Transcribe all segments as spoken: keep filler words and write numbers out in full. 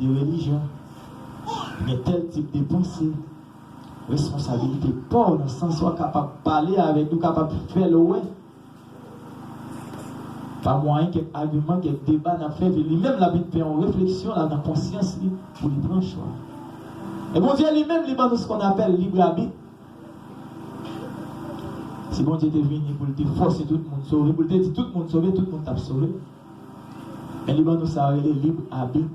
de relijyon, gen tèl tip de panse. Responsabilite pa w nan sans w kapab pale avèk li, w kapab fè l wè. Pa mwayen kèk agiman, kèk deba n ap fè, epi li menm l ap vin fè yon refleksyon la nan konsyans li pou li pran chwa. E Bondye li menm, li ban nou ce qu'on appelle libre arbitre. Si Bondye te vini pou l te fòse tout moun sove, pou l te di tout moun sove, tout moun t ap sove. Men li ban nou sa yo rele libre arbitre,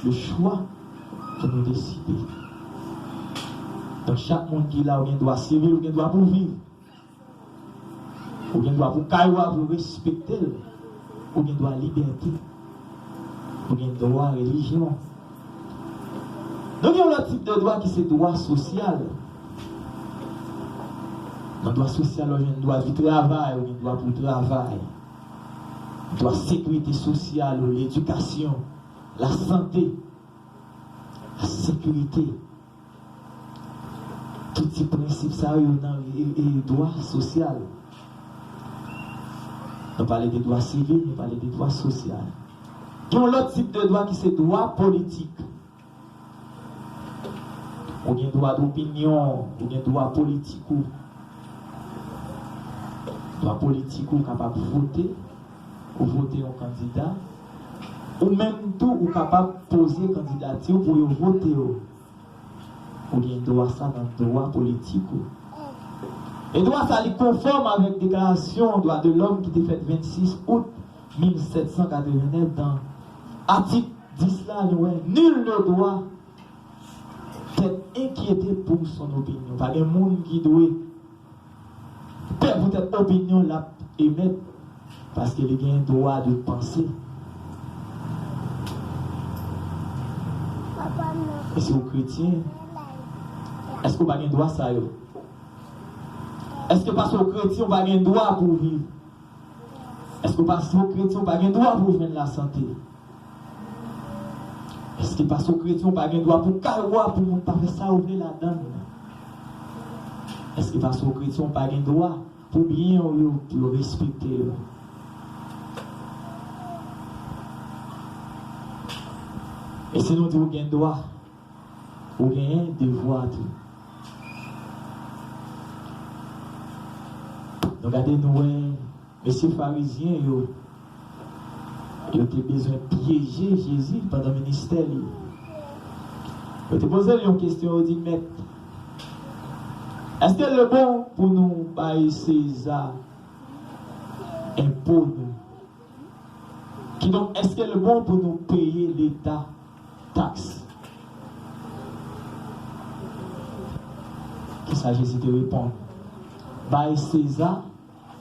le choix pou nou deside. Donk, chak moun ki la, ou gen dwa sivil, ou gen dwa pou viv. Ou gen dwa pou kay ou a, pou respekte l. Ou gen dwa libète. Ou gen dwa relijyon. Nou gen yon lòt tip de dwa ki se dwa sosyal. Nan dwa sosyal, ou gen dwa di travay, ou gen dwa pou travay. Dwa sekirite sosyal ou, ledikasyon, lasante, lasekirite. Tout ti prensip sa yo nan e, e, dwa sosyal. Nou pale de dwa sivil, nou pale de dwa sosyal. Gen yon lòt tip de dwa ki se dwa politik. Ou gen dwa dopinyon, ou gen dwa politik ou. Dwa politik ou kapab vote, ou vote yon kandida, ou menm tou ou kapab poze kandidati w pou yo vote w. Ou gen dwa sa nan dwa politik ou. E dwa sa li konfòm avèk Deklarasyon Dwa de Lòm ki te fèt vennsis out mil sèt san katrevennnèf, nan atik dis la, nou wè, nul ne doit être inquiété pour son opinion. Pa gen moun ki dwe pè poutèt opinyon l ap emèt, paske li gen dwa de panse. E si w kretyen, èske w pa gen dwa sa yo? Èske paske w kretyen, w pa gen dwa pou w viv? Èske paske w kretyen, w pa gen dwa pou w jwenn lasante? Èske paske w kretyen, w pa gen dwa pou kay ou a, pou moun pa fè sa yo vle ladan l? Èske paske w kretyen, w pa gen dwa pou byen w yo, pou yo respekte yo? E si nou di w gen dwa, ou genyen devwa tou. Nou gade, nou wè mesye farizyen yo, yo te bezwen pyeje Jezi pandan ministè li. Yo te poze l yon kesyon, yo di, Mèt, èske l bon pou nou bay Seza enpo nou? Kidonk, èske l bon pou nou peye Leta taks? Kisa Jezi te reponn? Bay Seza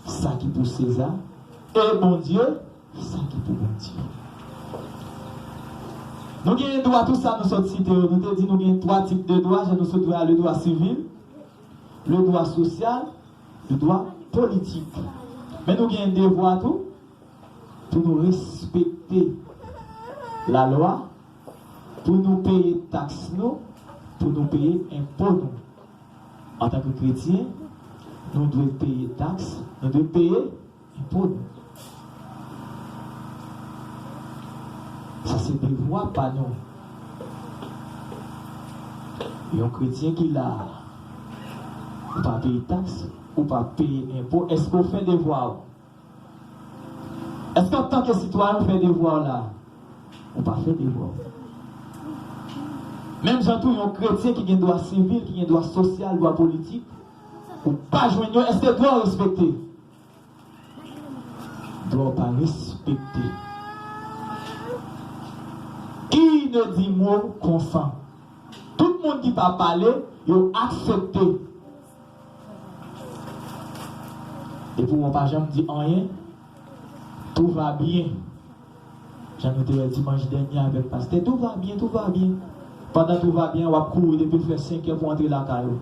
sa ki pou Seza, e Bondye sa ki pou Bondye. Nou gen dwa, tout sa nou sot site yo, nou te di nou gen twa tip de dwa, jan nou sot wè a, le dwa sivil, le dwa sosyal, le dwa politik. Men nou gen devwa tou, pou nou respekte lalwa, pou nou peye taks nou, pou nou peye enpo nou. Antanke kretyen, nou dwe peye taks, nou dwe peye enpo nou. Sa se devwa pa nou. Yon kretyen ki la, ou pa peye taks, ou pa peye enpo, èske w fè devwa w? Èske antanke sitwayen w fè devwa w la? Ou pa fè devwa w. Menm jan tou, yon kretyen ki gen dwa sivil, ki gen dwa sosyal, dwa politik, ou pa jwenn yo, èske dwa w respekte? Dwa w pa respekte. Qui ne dit mot consent. Tout moun ki pa pale, yo aksepte. Depi w pa janm di anyen, tout va bien. Jan nou te wè dimanch dènye avèk pastè, tout va bien, tout va bien. Pandan tout va bien, w ap kouri depi l fè senk è pou w antre lakay ou.